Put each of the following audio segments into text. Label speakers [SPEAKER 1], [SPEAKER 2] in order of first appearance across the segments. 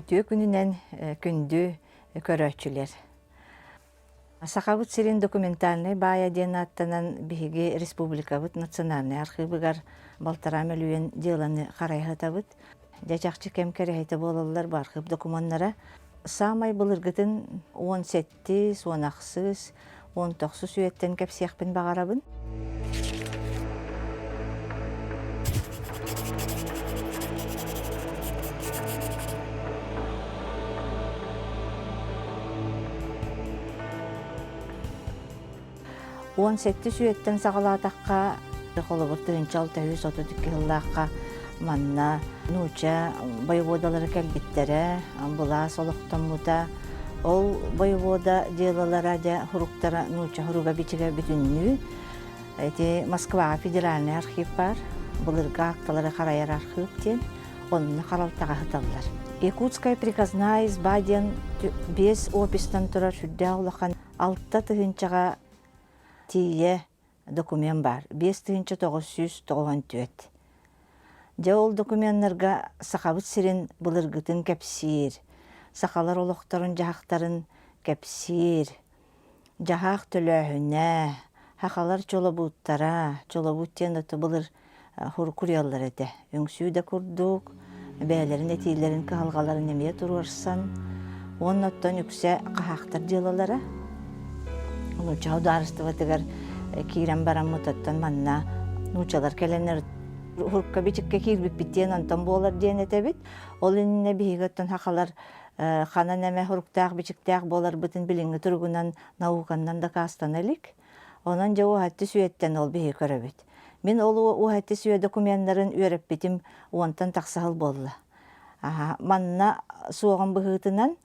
[SPEAKER 1] Үтүө күнүнэн күндү көрөөччүлэр! Сахабыт сирин документальнай баайа диэн ааттанан биһиги республикабыт национальнай архыыбыгар балтараа мөлүйүөн дьыаланы харайа Дьэ чахчы кэм кэрэһитэ буолаллар бу архыып докумуоннара. Саамай былыргытын 17, 18, 19 үйэттэн кэпсиэхпин баҕарабын. 17 үйэттэн саҕалаатахха, холобур, 1632 сыллаахха манна нуучча воеводалара кэлбиттэрэ, былаас олохтоммута. Ол воевода дьыалалара дьэ хуруктара нуучча хуруга бичигэ бүтүннүү. Ити Москваҕа федеральный архив бар, былыргы акталары харайар архив диэн, онно харалтаҕа сыталлар. Якутская приказная изба диэн биэс опистан турар сүрдээх улахан 6 тыһыынчаҕа тиийэ документ баар, 5994. Дьэ ол докуменнарга Сахабыт сирин былыргытын кэпсиир, сахалар олохторун-дьаһахтарын кэпсиир, дьаһаах төлөөһүнэ, сахалар чолобууттара, чолобуут диэн ото былыр куруйаллар этэ. Үҥсүү да курдук, бэйэлэрин этиилэрин кыһалҕаларын эмиэ туруорсан, уонна оттон үксэ хаһаахтар дьыалалара. Нуучча судаарыстыбатыгар киирэн бараммыт оттон манна нууччалар кэлэннэр урукка бичиккэ киирбиппит диэн онтон буолар диэн этэбит. Ол иннинэ биһиги оттон сахалар ханан эмэ суруктаах бичиктээх буоларбытын билиҥҥи туругунан науканнан дакаастана илик. Онон дьэ уһатты сүөттэн ол биһи көрөбүт. Мин ол уһатты сүө докуменнарын үөрэппитим уонтан тахса сыл буолла. Манна суоҕун быһыытынан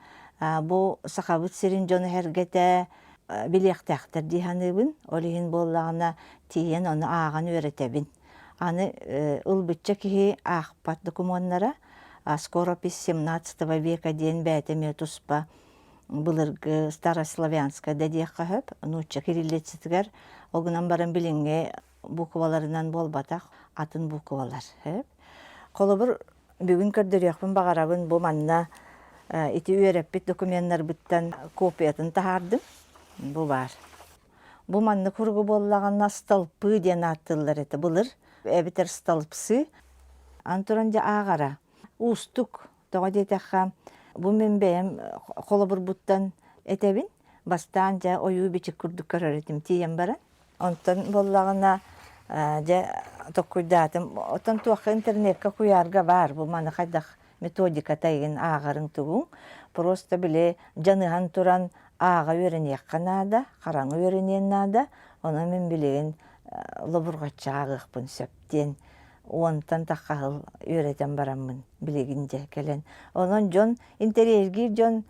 [SPEAKER 1] бу Сахабыт сирин дьоно сэргэтэ билиэхтээхтэр дии саныыбын. Ол иһин буоллаҕына тиийэн ону ааҕан үөрэтэбин. Аны ылбычча киһи аахпат докумуоннара скоропись XVII века диэн бэйэтэ эмиэ туспа былыргы старославянская да диэххэ сөп, нуучча кириллицитигэр, ол гынан баран билиҥҥи букваларынан буолбатах, атын буквалар сөп. Холобур, бүгүн көрдөрүөхпүн баҕарабын бу манна ити үөрэппит докуменнарбыттан копиятын таһаардым. Бу баар. Бу маннык куругу буоллаҕына столпы диэн ааттыыллар этэ былыр, эбэтэр столбцы. Аны туран дьэ ааҕара. Уустук Тоҕо диэтэххэ, бу мин бэйэм холобурбуттан этэбин. Бастаан дьэ ойуу-бичик курдук көрөр этим тиийэн баран. Онтон буоллаҕына дьэ токкуйдаатым. Оттон туохха интернеккэ куйаарга баар бу маны хайдах методиката игин ааҕарыҥ тугуҥ. Просто били дьаныһан туран ааҕа үөрэниэххэ наада, хараҥа үөрэниэн наада. Онон мин билигин лобурҕаччы ааҕыахпын сөп диэн уонтан тахха сыл үөрэтэн бараммын билигин дьэ кэлэн. Онон дьон интэриэһиргиир дьон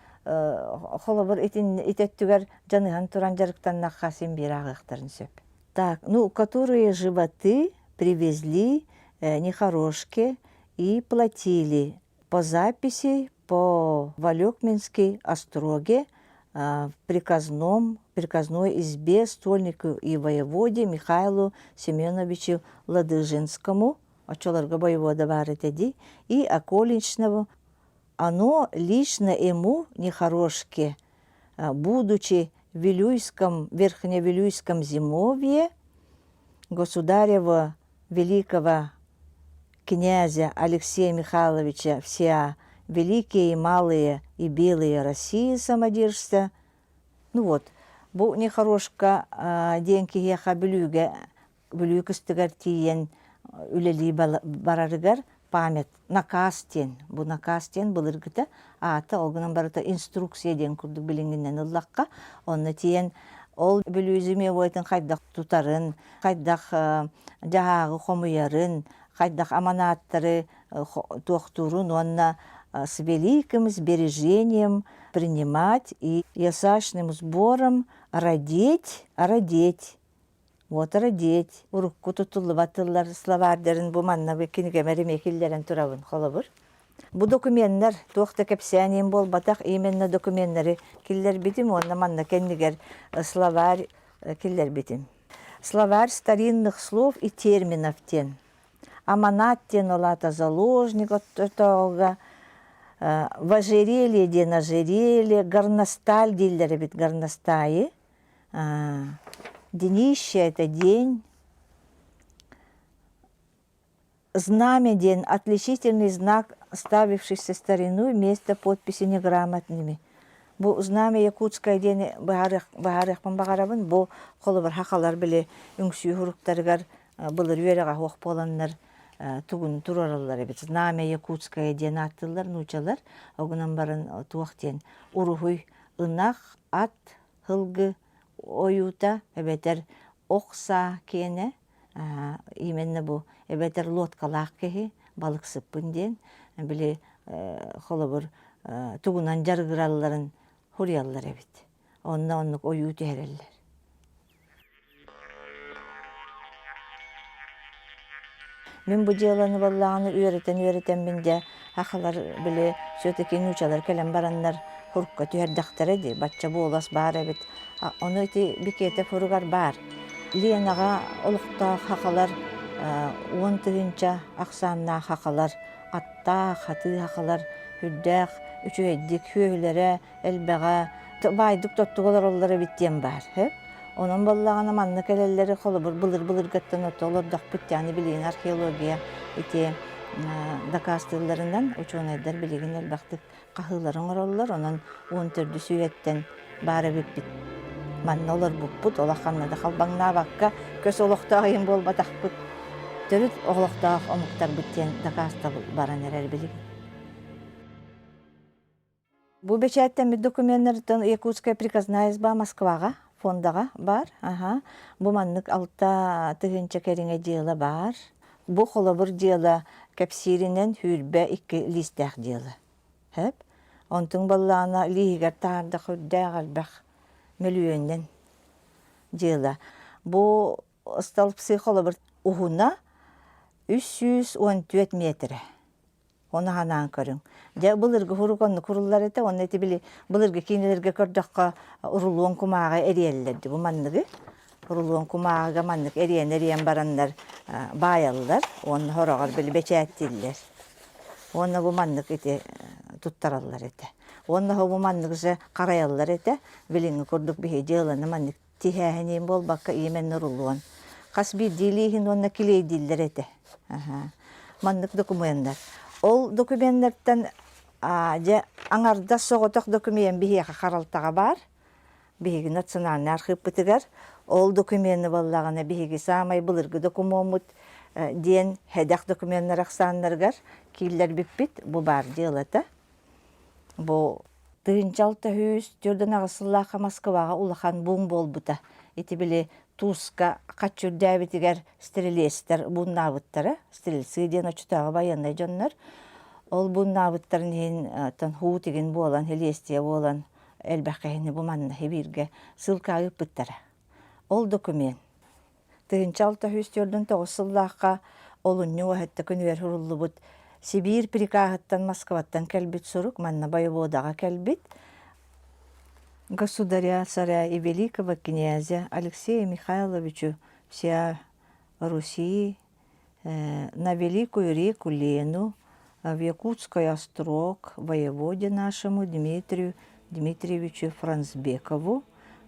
[SPEAKER 1] холобур итин ити өттүгэр дьаныһан туран дьарыктаннахха син биир ааҕыахтарын сөп. Так, ну, которые животы привезли нехорошки и платили по записи по Валёкминской остроге в приказном, приказной избе стольнику и воеводе Михаилу Семеновичу Ладыжинскому, оччолорго воевода баар этэ дии, и околичному, оно лично ему нехорошке, будучи в Вилюйском, Верхневилюйском зимовье, государева великого князя Алексея Михайловича вся великие и малые и белые России самодержца. Ну вот, бу нехорошка диэн киһиэхэ Бүлүүгэ Бүлүү кыстыгар тиийэн үлэлии барарыгар память наказ диэн бу наказ диэн былыргыта аата ол гынан барыта инструкция диэн курдук билиҥҥинэн ыллахха онно тиийэн ол Бүлүү зимовойтун хайдах тутарын хайдах дьаһааҕы хомуйарын хайдах аманааттары туохтуурун уонна с великим сбережением принимать и ясачным сбором родить, родить Вот родить урукку тутуллубат тыллар словардарын бу манна кинигэмэр эмиэ киллэрэн турабын холобур. Бу докуменнар туох да кэпсээниим буолбатах именно докуменнары киллэрбитим уонна манна кэннигэр словарь киллэрбитим. Словарь старинных слов и терминов диэн. Аманат диэн ол аата заложник оттоҕуга. В ожерелье диэн ожерелье, горносталь дииллэр эбит горностаи. Днище это день. Знамя диэн отличительный знак, ставившийся старину вместо подписи неграмотными. Бу знамя Якутское диэни быһаарыахпын баҕарабын. Бу холобур хахалар били үҥсүү суруктарыгар былыр үөрэҕэ суох буоланнар тугун туруораллар эбит. Знамя Якутское диэн ааттыыллар нуучалар. Огунан баран туох диэн уруһуй ынах, ат, һылгы ойуута эбэтэр ох саа киэнэ именно бу эбэтэр лодкалаах киһи балыксыппын диэн били холобур тугунан дьарыгыралларын хуруйаллар эбит. Онно оннук ойуу түһэрэллэр. Мин бу дьыаланы буоллаҕына үөрэтэн-үөрэтэммин дьэ сахалар били все-таки нуучалар кэлэн бараннар хурукка түһэрдэхтэрэ дии, бачча буолас баар эбит. Ону ити Бикетов хуругар баар. Ленаҕа олохтоох сахалар 10 000 ахсааннаах сахалар, аттаах, хатыы сахалар сүрдээх үчүгэйдик сүөһүлэрэ элбэҕэ, баайдык тоттук олороллор эбит диэн баар. Онон буоллаҕына манна кэлэллэри холобур былыр-былыргаттан ото олордохпут диэн билигин археология ити дакаастыылларынан учуонайдар билигин элбэхтик хаһыылары оҥороллор. Онон 14-үс үйэттэн баар эбиппит. Манна олорбуппут, олох ханна да халбаҥнаабакка көс олохтоох иһин буолбатахпыт. Төрүт олохтоох омуктарбыт диэн дакаастабыл баран эрэр билигин. Бу бэчээттэммит докуменнарыттан Якутская приказная изба Москваҕа фондаҕа баар. Аха. Бу маннык 6000 кэриҥэ дьыала баар. Бу холобур дьыала кэпсииринэн 22 лиистээх дьыала. Хөп. Онтуҥ баллаана лииһигэр таһаардах үрдээх элбэх мөлүйүөннэн дьыала. Бу столбцы холобур уһуна 314 миэтэрэ. Ону санаан көрүҥ. Дьэ, былыргы сурук оннук суруллар этэ. Уонна ити били былыргы киинэлэргэ көрдөххө рулон кумааҕы эрийэллэр дии. Бу манныгы рулон кумааҕыга маннык эрийэн-эрийэн бараннар баайаллар уонна сороҕор били бэчээттииллэр. Уонна бу маннык ити туттараллар этэ. Уонна бу маннык же харайаллар этэ. Билиҥҥи курдук биһи дьыаланы маннык тиһээһиниин буолбакка именно рулон. Хас биирдии илииһин уонна килиэйдииллэр этэ. Маннык докумуоннар. Ол докуменнартан дьэ аҥардас соҕотох документ биһиэхэ харалтаҕа баар. Биһиги национальнай архыыппытыгар ол докумены буоллаҕына биһиги саамай былыргы докумуоммут диэн сэдэх докуменнар ахсааннарыгар кииллэрбиппит бу баар дьыалата. Бу 1648 сыллаахха Москваҕа улахан буун буолбута. Ити били Туска хаччы үрдээбитигэр стрелецтэр бууннаабыттара. Стрельцы диэн оччотооҕу байыаннай дьоннор. Ол бууннаабыттарын иһин оттон һуу тигин буолан, һилиэстийэ буолан элбэх киһини бу манна Сибииргэ ссылкаҕа ыыппыттара. Ол документ 1649 сыллаахха олунньу уоһатта күнүгэр суруллубут Сибиир прикаһыттан Москваттан кэлбит сурук манна воеводаҕа кэлбит Государя царя и великого князя Алексея Михайловичу вся Руси на великую реку Лену в Якутский острог воеводе нашему Дмитрию Дмитриевичу Францбекову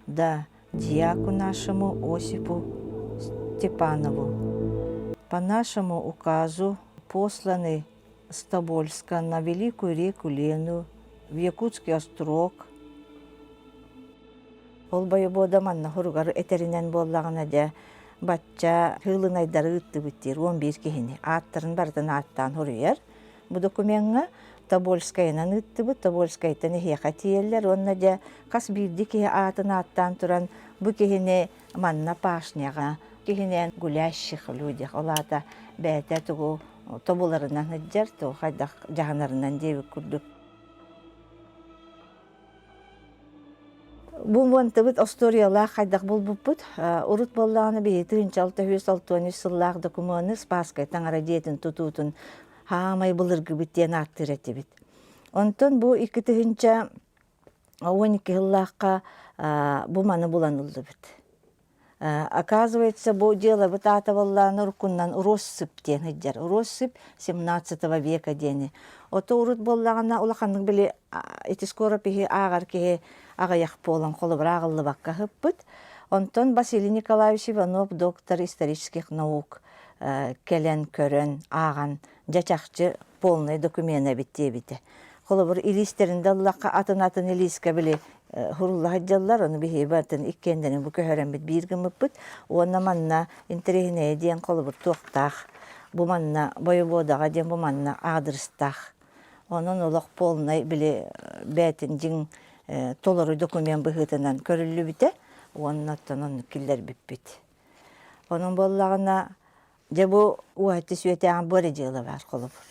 [SPEAKER 1] да дьяку нашему Осипу Степанову. По нашему указу посланы с Тобольска на Великую реку Лену, в Якутский острог. Ол бойобуода манна хуругар этэринэн буоллаҕына дьэ бачча хыылынайдары ыыттыбыт диир 11 киһини ааттарын барытын ааттаан суруйар Бу докумеҥҥа Тобольскайынан ыыттыбыт, Тобольскайтан эһиэхэ тиийэллэр уонна дьэ хас биирдии киһи аатын ааттаан туран бу киһини манна пашняҕа киһинэн гулящих людях ол аата бэйэтэ тугу тобуларынан сылдьар, тугу хайдах дьаһанарынан диэбит курдук. Бу муонтабыт остуоруйалаах хайдах булбуппут. Урут буоллаҕына биһи 1663 сыллаах докумуону Спасскай таҥара дьиэтин тутуутун хаамай былыргыбыт диэн ааттыыр этибит. Онтон бу 2012 сыллаахха бу маны булан ыллыбыт. Оказывается, бу дьыалабыт аата буоллаҕына уруккунан Россыпь диэн сылдьар. Россыпь XVII века диэни. Ото урут буоллаҕына улаханнык били ити скоропиһи ааҕар киһи аҕыйах буолан холобур ааҕыллыбакка ыһыппыт. Онтон Василий Николаевич Иванов доктор исторических наук кэлэн көрөн ааҕан дьэ чахчы полный документ эбит диэбитэ. Холобур, илиистэрин да ыллахха атын-атын илиискэ били хурулла сылдьаллар, ону биһиги барытын иккиэннэрин бу көһөрөммүт биир гыммыппыт. Уонна манна интэриэһинэйэ диэн холобур туохтаах, бу манна бойобуодаҕа диэн бу манна аадырыстаах. Онон олох полнай били бээтин дьиҥ толору документ быһыытынан көрүллүбүтэ уонна оттон оннук киллэрбиппит. Онон буоллаҕына Дьэ бу уоһатты сүөтээҕин бу эрэ дьыала баар холобур.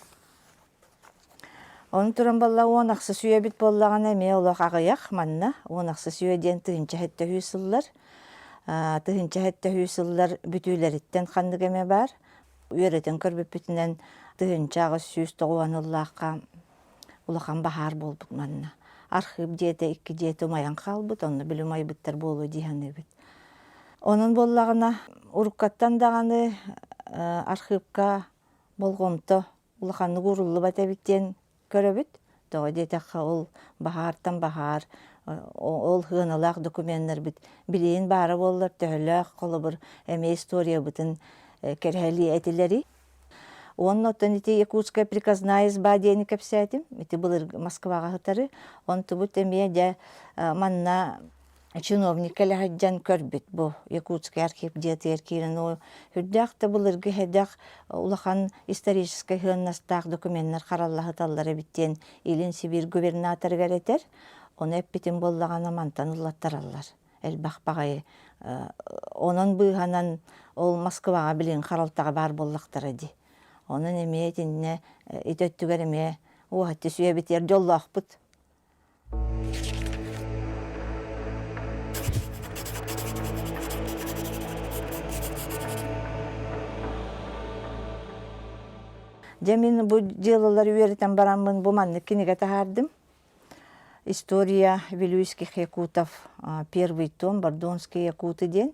[SPEAKER 1] Ону туран буолла уон ахсыс үйэбит буоллаҕына эмиэ олох аҕыйах манна уон ахсыс үйэ диэн 1073 сыллар 1073 сыллар бүтүүлэриттэн ханнык эмэ баар. Үөрэтэн көрбүппүтүнэн 1890 сыллаахха улахан баһаар буолбут манна. Архыып дьиэтэ икки дьиэтэ умайан хаалбыт, онно били умайбыттар буолуо дии саныыбыт. Онон буоллаҕына, уруккаттан даҕаны архыыпка болҕомто улаханнык ууруллубат эбит диэн көрөбүт. Тоҕо диэтэххэ, ол баһаартан баһаар, ол сыаналаах докуменнарбыт билигин баара буоллар төһөлөөх холобур эмиэ историябытын кэрэһэлиэ этилэрий. Уонна оттон ити Якутская приказная изба диэни кэпсээтим. Ити былыргы Москваҕа сытары. Онтубут эмиэ дьэ манна чиновник кэлэ сылдьан көрбүт бу Якутский архив дьиэтигэр киирэн ол үрдээх да былыргы сэдэх улахан историческай сыаннастаах докуменнар харалла сыталлар эбит диэн Илин Сибиир губернаторыгар этэр. Ону эппитим буоллаҕына мантан ыллаттараллар. Элбэх баҕайы. Онон быыһанан ол Москваҕа билигин харалтаҕа баар буоллахтара дии. Онон эмиэ итиннэ ити өттүгэр эмиэ уоһатты сүөбүтүгэр дьоллоохпут. Дьэ мин бу дьыалалары үөрэтэн бараммын бу маннык кинигэ таһаардым. История Вилюйских якутов первый том Бордонские якуты диэн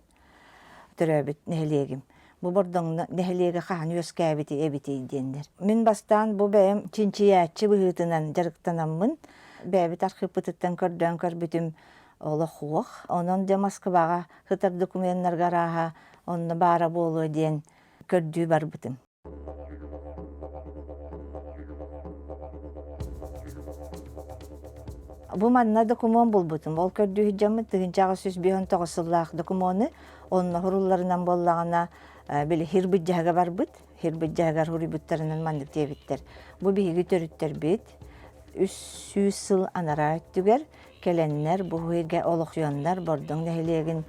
[SPEAKER 1] төрөөбүт нэһилиэгим. Бу Бордоҥ нэһилиэгэ хаһан үөскээбити эбитий диэннэр. Мин бастаан бу бэйэм чинчийээччи быһыытынан дьарыктанаммын, бэйэбит архыыппытыттан көрдөөн көрбүтүм олох уох. Онон дьэ Москваҕа сытар докуменнарга арааһа онно баара буолуо диэн көрдүү барбытым. Бу манна докумуон булбутум. Ол көрдүү сылдьаммын 1859 сыллаах докумуону онно сурулларынан буоллаҕына били хир быдьаһыга барбыт. Хир быдьаһыгар суруйбуттарынан маннык диэбиттэр. Бу биһиги төрүттэрбит 300 сыл анараа өттүгэр кэлэннэр бу сиргэ олохсуйаннар Бордоҥ нэһилиэгин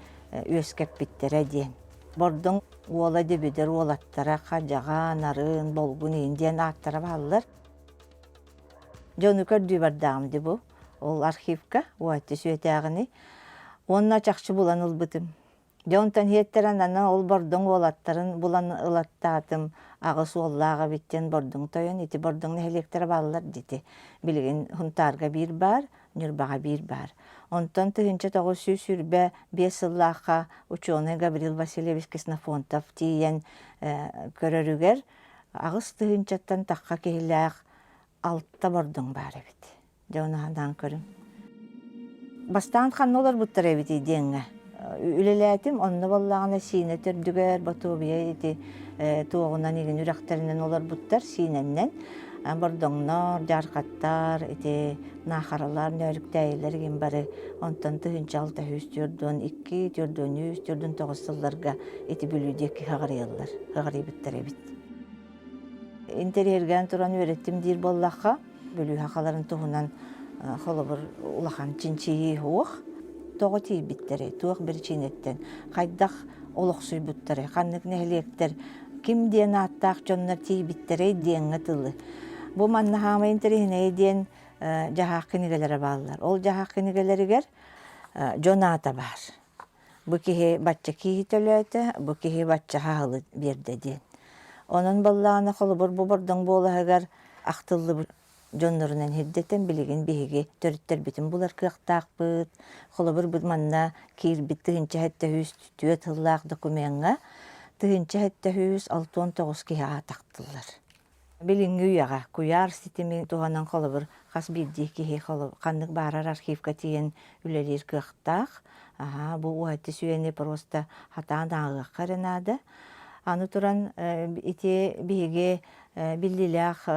[SPEAKER 1] үөскэппиттэрэ диэн. Бордоҥ уола Дөбүдэр уолаттара Хадьаҕа, Нарын, Болгун иин диэн ааттара бааллар. Дьону көрдүү бардаҕым дии бу. Ол архивка уоһатты сүөтээҕини. Уонна чахчы булан ылбытым. Дьэ онтон иһиэттэрэн аны ол Бордоҥ уолаттарын булан ылаттаатым. Аҕыс уоллаах эбит диэн Бордоҥ тойон ити Бордоҥ нэһилиэктэрэ бааллар дити. Билигин Һунтаарга биир баар, Ньурбаҕа биир баар. Онтон 1925 сыллаахха учуонай Гаврил Васильевич Ксенофонтов тиийэн көрөрүгэр аҕыс тыһыынчаттан тахха киһилээх алта бордоҥ баар эбит. Дьэ ону санаан көрүҥ. Бастаан ханна олорбуттар эбитий диэҥҥэ үлэлээтим. Онно буоллаҕына Сиинэ төрдүгэр Ботуобуйа ити туоҕунан игин үрэхтэринэн олорбуттар Сиинэннэн. Бордоҥнор, дьаархаттар, ити Наахаралар, Нөөрүктээйилэр игин бары онтон 1642, 403, 409 сылларга ити Бүлүү диэки хаҕарыйаллар, хаҕарыйбыттар эбит. Интэриэһиргээн туран үөрэттим диир буоллахха, Бүлүү сахаларын туһунан холобур улахан чинчийии суох. Тоҕо тиийбиттэрий, туох биричиинэттэн, хайдах олохсуйбуттарый, ханнык нэһилиэктэр ким диэн ааттаах дьоннор тиийбиттэрэй диэҥҥэ тылы. Бу манна хаамай интэриэһинэйэ диэн дьаһаах кинигэлэрэ бааллар. Ол дьаһаах кинигэлэригэр дьон аата баар. Бу киһи бачча киһи төлөөтө, бу киһи бачча хаһылы биэрдэ диэн. Онон буоллаҕына холобур бу Бордоҥ буолаһыгар ахтыллыбыт. дьоннорунан сирдэтэн билигин биһиги төрүттэрбитин булар кыахтаахпыт. Холобур, бу манна киирбит 1704 сыллаах докумеҥҥа 1769 киһи аатахтыллар. Билиҥҥи үйэҕэ куйаар ситими туһанан холобур хас биирдии киһи ханнык баарар архивка тиийэн үлэлиир кыахтаах. Аһаа, бу уһаты сүөни просто хатаан ааҕыахха эрэ наада. Аны туран ити биһиги биллиилээх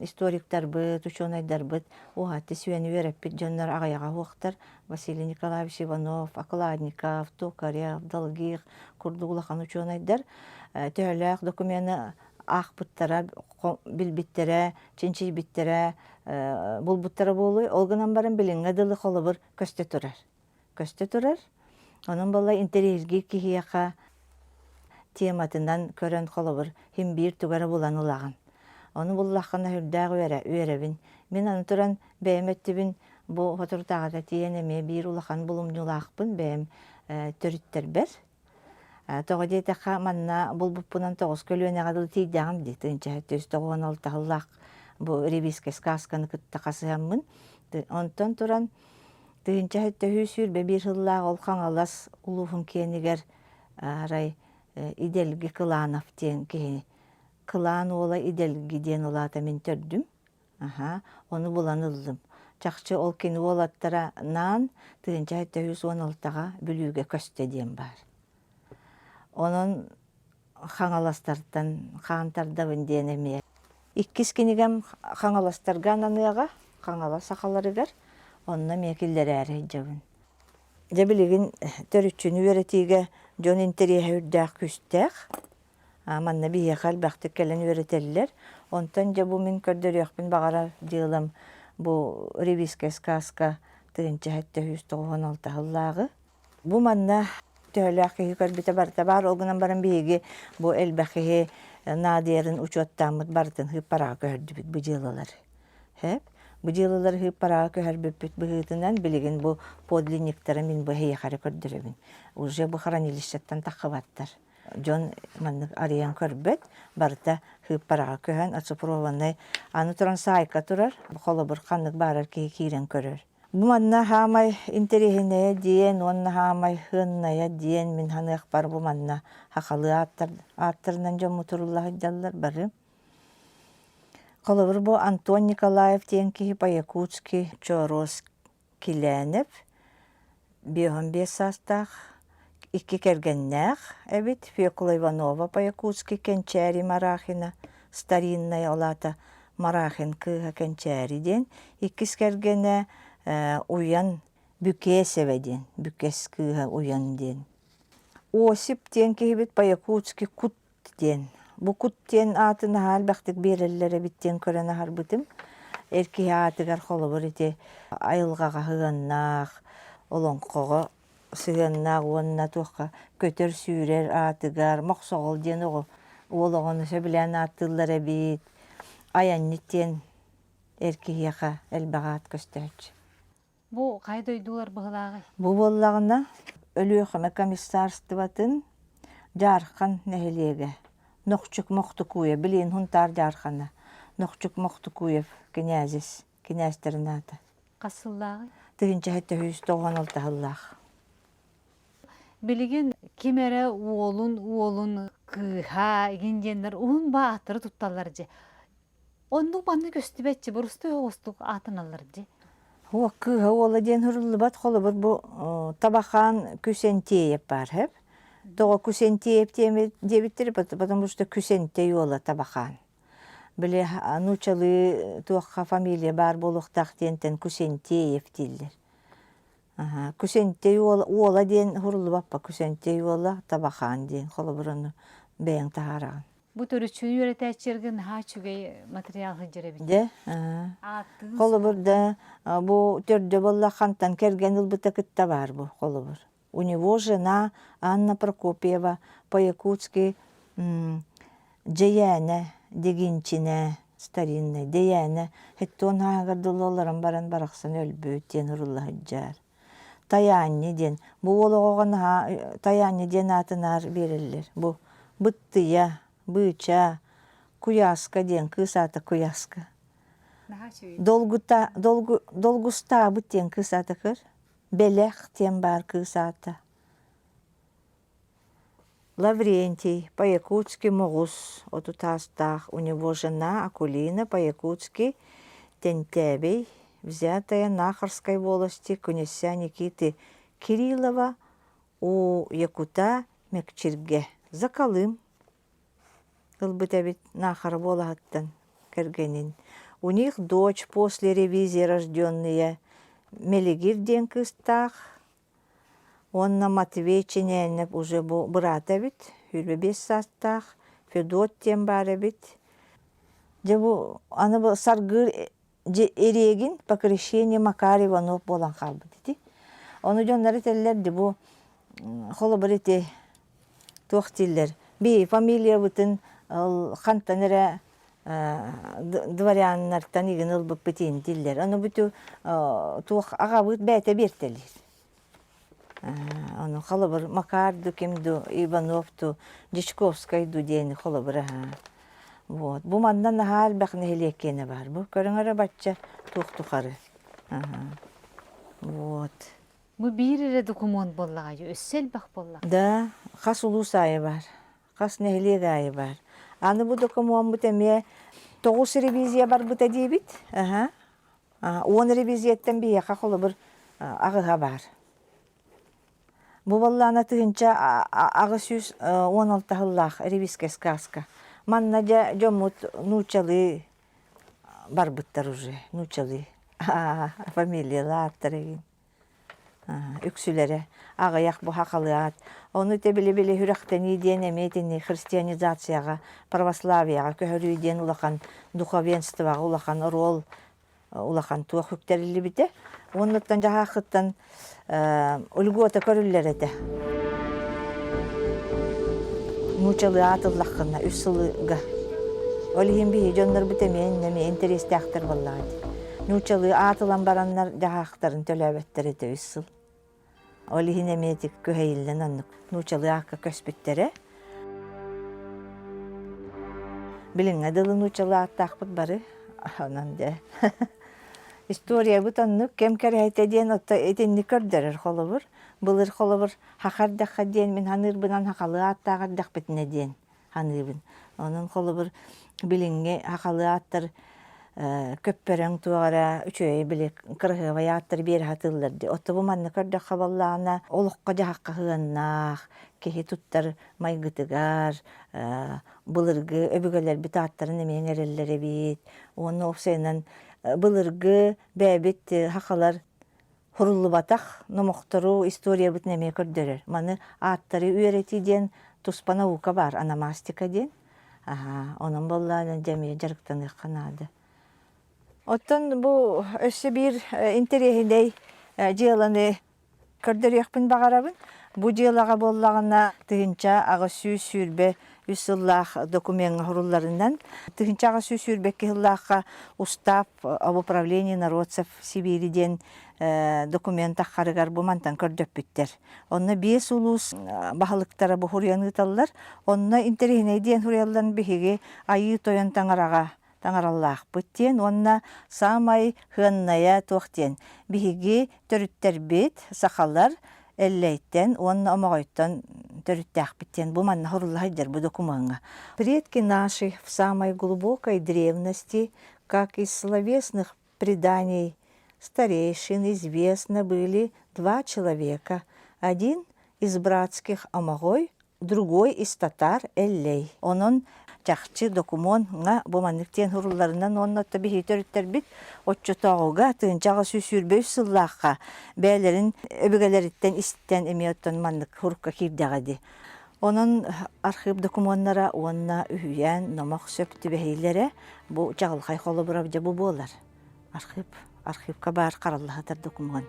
[SPEAKER 1] историктарбыт, учуонайдарбыт уһаты сүөни үөрэппит дьоннор аҕыйаҕа суохтар. Василий Николаевич Иванов, Окладников, Токарев, Долгих курдук улахан учуонайдар төһөлөөх докумены аахпыттара, билбиттэрэ, чинчийбиттэрэ, булбуттара буолуой. Ол гынан баран билиҥҥэ дылы холобур көстө турар. Көстө турар. Онон буолла интэриэһиргиир киһиэхэ тематынан көрөн холобур син биир тугу эрэ булан ылаҕын. Ону буллаххына сүрдээх үөрэ, үөрэбин. Мин аны туран бэйэм өттүбүн бу соторутааҕыта тиийэн эмиэ биир улахан булумньулаахпын бэйэм төрүттэрбэр. Тоҕо диэтэххэ, манна булбуппунан тоҕус көлүөнэҕэ дылы тиийдэҕим дии, 1996 сыллаах бу ревизскэй сказканы кытта хасыһаммын. Онтон туран 1721 сыллаах ол Хаҥалас улууһун киэнигэр арай Идэлги Кыланов диэн киһи Кылаан уола Идэлги диэн улаата мин төрдүм. Аһаа, ону булан ыллым. Чахчы ол кини уолаттара наан 1716-ҕа Бүлүүгэ көстө диэн баар. Онон Хаҥаластартан хаан тардабын диэн эмиэ. Иккис кинигэм Хаҥаластарга ананыаҕа, Хаҥалас сахаларыгар, онно эмиэ киллэрээри сылдьабын. Дьэ билигин төрүччүнү үөрэтиигэ дьон интэриэһэ үрдээх күүстээх. Манна биһиэхэ элбэхтик кэлэн үөрэтэллэр. Онтон дьэ бу мин көрдөрүөхпүн баҕарар дьыалам бу ревизскэй сказка 1796 сыллааҕы. Бу манна төһөлөөх киһи көрбүтэ барыта баар, ол гынан баран биһиги бу элбэх киһи наадыйарын учуоттааммыт барытын сыыппараҕа көһөрдүбүт бу дьыалалары. Сөп. Бу дьыалалары сыыппараҕа көһөрбүппүт быһыытынан билигин бу подлинниктары мин бу эһиэхэ эрэ көрдөрөбүн. Уже бу хранилищеттан таххыбаттар. Дьон маннык арыйан көрбөт, барыта сыыппараҕа көһөн оцифрованнай аны туран саайка турар, холобур ханнык баарар киһи киирэн көрөр. Бу манна хаамай интэриэһинэйэ диэн уонна хаамай сыаннайа диэн мин саныахпар бу манна сахалыы ааттар ааттарынан дьоммут сурулла сылдьаллар бары. Холобур бу Антон Николаев диэн киһи по-якутски Чоруос Килээнэп 55 саастаах, икки кэргэннээх эбит Фекла Иванова по-якутски Кэнчээри Марахина, старинная ол аата Марахин кыыһа Кэнчээри диэн, иккис кэргэнэ Уйан Бүкээсэбэ диэн, Бүкэс кыыһа Уйан диэн. Осип диэн киһибит по-якутски Кут диэн. Бу Кут диэн ааты наһаа элбэхтик биэрэллэр эбит диэн көрөн аһарбытым. Эр киһи аатыгар холобур ити айылҕаҕа сыһыаннаах, олоҥхоҕо сыһыаннаах уонна туохха көтөр-сүүрэр аатыгар Мохсоҕол диэн оҕо уол оҕону сөбүлээн ааттыыллар эбит. Айанньыт диэн эр киһиэхэ элбэх аат көстөөччү.
[SPEAKER 2] Бу хайа дойдулар быһылааҕый?
[SPEAKER 1] Бу буоллаҕына Өлүөхүмэ комиссарствотын Дьаархан нэһилиэгэ Нохчук Мохтукуев билигин Һунтаар Дьаархана Нохчук Мохтукуев кинээзис кинээстэрин аата.
[SPEAKER 2] Хас сыллааҕый?
[SPEAKER 1] 1796 сыллаах.
[SPEAKER 2] Билигин ким эрэ уолун уолун кыыһа игин диэннэр уһун бааттары тутталлар дьэ. Оннук маннык көстүбэтчи, борустуой оҕустук аатыналлар дии.
[SPEAKER 1] Уо кыыһа уола диэн суруллубат холобур бу Табахаан Күсэнтиэйэп баар һэп. Тоҕо Күсэнтиэйэп диэбиттэр потому что Күсэнтэй уола Табахаан. Били нууччалыы туохха фамилия баар буолуохтаах диэнтэн Кусентеев дииллэр. Күсэнтэй уола, уола диэн суруллубаппа Күсэнтэй уола Табахаан диэн холобур ону бэйэҥ таһаараҕын.
[SPEAKER 2] Бу төрүччүнү үөрэтээччилэргэ наһаа үчүгэй материал сылдьар эбит.
[SPEAKER 1] Дьэ, холобур да бу төрдө буолла хантан кэргэн ылбыта кытта баар бу холобур. У него жена Анна Прокопьева по-якутски Дьэйээнэ Дегинчинэ старинная Дэйээнэ хэттуон ааһыгар дылы олорон баран барахсан өлбүт диэн урулла сылдьар. Тайаанньы диэн бу уол оҕоҕо наһаа Тайаанньы диэн аатын аар биэрэллэр. Бу Быттыйа, Быыча, Куйааска диэн кыыс аата Куйааска. Долгута, долгу, долгустаабыт диэн кыыс аата көр. Бэлэх диэн баар кыыс аата. Лаврентий, по-якутски Моҕус, отутаастаах, у него жена Акулина, по-якутски Тентээбэй, взятая Нахарской волости князя Никиты Кириллова у Якута Мэкчиргэ. Закалым ылбыт эбит Наахара буолаһыттан кэргэнин. У них дочь после ревизии рожденные Мелигир диэн кыыстаах Уонна Матвей Чинээнэп уже бу быраата эбит, 25 саастаах, Федот диэн баар эбит. Дьэ бу аны бу Саргыыр Ириэгин по крещению Макар Иванов буолан хаалбыт ити. Ону дьоннор этэллэр ди бу холобур ити туох дииллэр би фамилиябытын хантан эрэ дворяннартан игин ылбыппыт иин дииллэр. Ону бүтү туох аҕабыт бэйэтэ биэртэлиир. Ону холобур Макар ду ким ду Иванов ду Дьячковскай ду диэни холобур аһаа. Вот. Бу манна наһаа элбэх нэһилиэккиэнэ баар. Бу көрүҥ эрэ бачча туох тухары. Вот.
[SPEAKER 2] Бу биир эрэ докумуон буоллаҕа өссө элбэх буоллаҕа.
[SPEAKER 1] Да, хас улуус аайы баар. Хас нэһилиэк аайы баар. Аны бу докумуоммут эмиэ тоҕус ревизия барбыта диибит. Аха. 10 ревизияттан биһиэхэ холобур аҕыһа баар. Бу буоллаҕына 1816 сыллаах ревизскэй сказка. Манна дьэ дьоммут нууччалыы барбыттар уже, нууччалыы фамилиялаахтар игин. Үксүлэрэ аҕыйах бу хахалыаат. Ону те били-били сүрэхтэнии диэн эмиэ итини христианизацияҕа, православияҕа көһөрүү диэн улахан духовенствоҕа улахан оруол улахан туох үктэриллибитэ. Уоннуттан дьаһаахыттан льгота көрүллэр этэ. Нуучалыы аатыллаххына үс сылга. Ол иһин биһи дьоннорбут эмиэ эмиэ интэриэстээхтэр буоллаҕа дии. Нууччалыы аат ылан бараннар дьаһаахтарын төлөөбөттөр этэ үс сыл. Ол иһин эмиэ ити күһэйиллэн оннук нууччалыы аакка көспүттэрэ. Билиҥҥэ дылы нууччалыы ааттаахпыт бары. Онон дьэ. Историябыт оннук кэм кэрэһитэ диэн отто итинник көрдөрөр холобур. Былыр холобур хаха эрдэххэ диэн мин ханыырбынан хахалыы ааттаах эрдэхпитинэ диэн саныыбын. Онон холобур билиҥҥи сахалыы ааттар көппөрөҥ туох эрэ үчүгэй били кыраһыабай ааттары биэрэ сатыыллар дии. Оттон бу манна көрдөххө буоллаҕына олоххо-дьаһахха сыһыаннаах, киһи туттар майгытыгар былыргы өбүгэлэрбит ааттарын эмиэ иҥэрэллэр эбит. Уонна уопсайынан былыргы бэйэбит сахалар Суруллубатах номохтору историябытын эмиэ көрдөрөр. Маны ааттары үөрэтии диэн туспа наука баар, ономастика диэн. Аһаа, онон буоллаҕына дьэ эмиэ дьарыктаныахха наада. Оттон бу өссө биир интэриэһинэй дьыаланы көрдөрүөхпүн баҕарабын. Бу дьыалаҕа буоллаҕына 1823 сыллаах докумеҥҥа сурулларынан 1822 сыллаахха Устав об управлении народцев Сибири диэн документ таххарыгар бу мантан көрдөппүттэр. Онно биэс улуус баһылыктара бу хуруйан ыыталлар. Онно интэриэһинэй диэн суруйалларын биһиги Айыы Тойон таҥараҕа таҥаралаахпыт диэн уонна саамай һыаннайа туох диэн биһиги төрүттэрбит сахалар Эллэйтэн уонна Омоҕойтон төрүттээхпит диэн бу манна сурулла сылдьар бу докумуоҥҥа. Предки наши в самой глубокой древности, как из словесных преданий старейшин известно были два человека. Один из братских Омоҕой, другой из татар Эллэй. Онон чахчы докумуоҥҥа бу маннык диэн сурулларынан уонна биһиги төрүттэрбит оччотооҕуга 1823 сыллаахха бэйэлэрин өбүгэлэриттэн истэн эмиэ оттон маннык сурукка киирдэҕэ дии. Онон архыып докумуоннара уонна үһүйээн номох сөп түбэһиилэрэ бу чаҕылхай холобура дьэ бу буолар. Архыып, архыыпка баар харалла сытар докумуон.